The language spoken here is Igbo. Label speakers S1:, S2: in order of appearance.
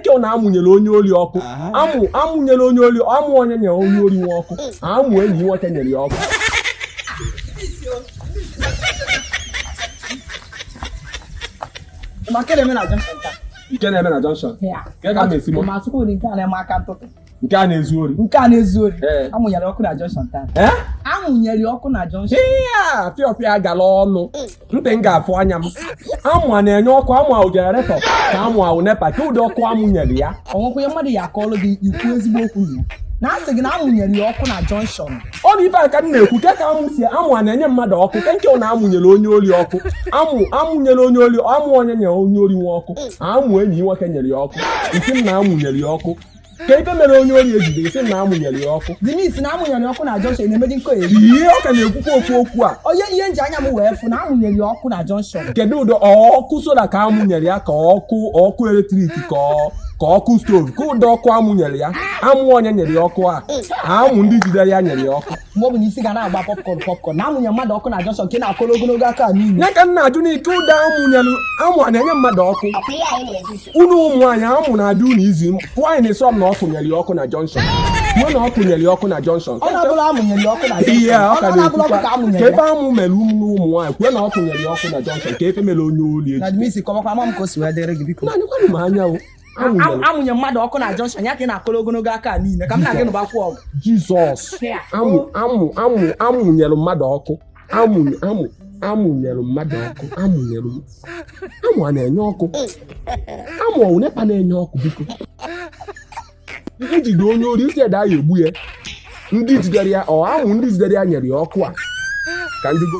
S1: Nke na amụnyere onye ori ọkụ, amụ amụnyere onye ori, amụ onye nyere onye ori nwe ọkụ, amụ enyi nwoke nyere ya ọkụ.
S2: Ma nke na-eme na junction taa.
S1: Nke na-eme na junction. Nke ka m na-esi m.
S2: Ma Chukwudị, nke a na-eme aka ntụtụ.
S1: Nke a na-ezu ori.
S2: Nke a na-ezu ori.
S1: Ee.
S2: Amụnyere ọkụ na junction taa.
S1: Ee?
S2: Amụnyere ọkụ na junction.
S1: Ihe a fịọfịa gara ọnụ, ntị m ga-afụ anya m. Amụ a na-enye ọkụ, amụ ahụ generator ka amụ ahụ NEPA, ka ụdị ọkụ amụ nyere ya.
S2: O nwekwa ihe mmadụ ya akọọlụ gị, ikwu ezigbo okwu na ya. Na asị gị na amụnyere ya ọkụ na junction.
S1: Ọ bụ ife a ka m na-ekwu, ke ka amụ si amụ a na-enye mmadụ ọkụ, ke nke na amụnyere onye ori ọkụ, amụ amụnyere onye ori, amụ onye nyere onye ori nwe ọkụ, amụ enyi nwoke nyere ya ọkụ, isi m na amụnyere ya ọkụ, ka ife mere onye ori ejide, isi m na amụnyere ya ọkụ.
S2: Dimis, na amụnyere ọkụ na junction na-emedi nkọ eri.
S1: Ihe ọ ka na-ekwukwa ofu okwu a.
S2: Onye ihe nji anya m wee fụ na amụnyere ya ọkụ na junction.
S1: Kedu ụdị ọkụ solar ka amụnyere ya, ka ọkụ ọkụ electric, ka ọkụ stove, ka ụdị ọkụ amụnyere ya? Amụ onye nyere ya ọkụ a, amụ ndị jidere ya nyere ya ọkụ.
S2: Mgbe ọ bụ na isi ga na-agba popcorn popcorn, na amụnye mmadụ ọkụ na junction nke na-akọrọ ogologo aka niile.
S1: Ya ka m na-ajụ n'ike ụdị amụnyere, amụ a na-enye mmadụ ọkụ. Unu ụmụ nwaanyị, amụ na-adị unu izi nwaanyị na-esi m na ọ tụnyere ya ọkụ na junction, kwuo na ọ tụnyere ya ọkụ na junction.
S2: Ọ na-abụrụ amụnyere ya ọkụ na
S1: Ihe a ọ ka
S2: junction. Ọ na-abụrụ ọkụ
S1: na-ekwukwa
S2: ka amụnyere
S1: ka
S2: ya.
S1: efe amụ mere ụmụ ụmụ nwaanyị, kwuo na ọ tụnyere ya ọkụ na junction, ka efe mere onye ori
S2: Na
S1: eji.
S2: Dimis, kọbakwa ama m ka o si wee dịrị gị, biko.
S1: Na-anyụkwanụ m anya o amụnyere.
S2: Amụnye mmadụ ọkụ na junction ya ka ị na-akọrọ ogologo aka niile, ka m na gị nụbakwa ọgụ.
S1: Jizọs, amụ amụ amụ amụnyere mmadụ ọkụ, amụ amụ amụnyere mmadụ ọkụ, amụnyere m amụ a na-enye ọkụ, amụ ọwụ NEPA na-enye ọkụ. Biko, njide onye ori isi ede ya egbu ya, ndị jidere ya ọ amụ ndị jidere ya nyere ya ọkụ a ka ndị go.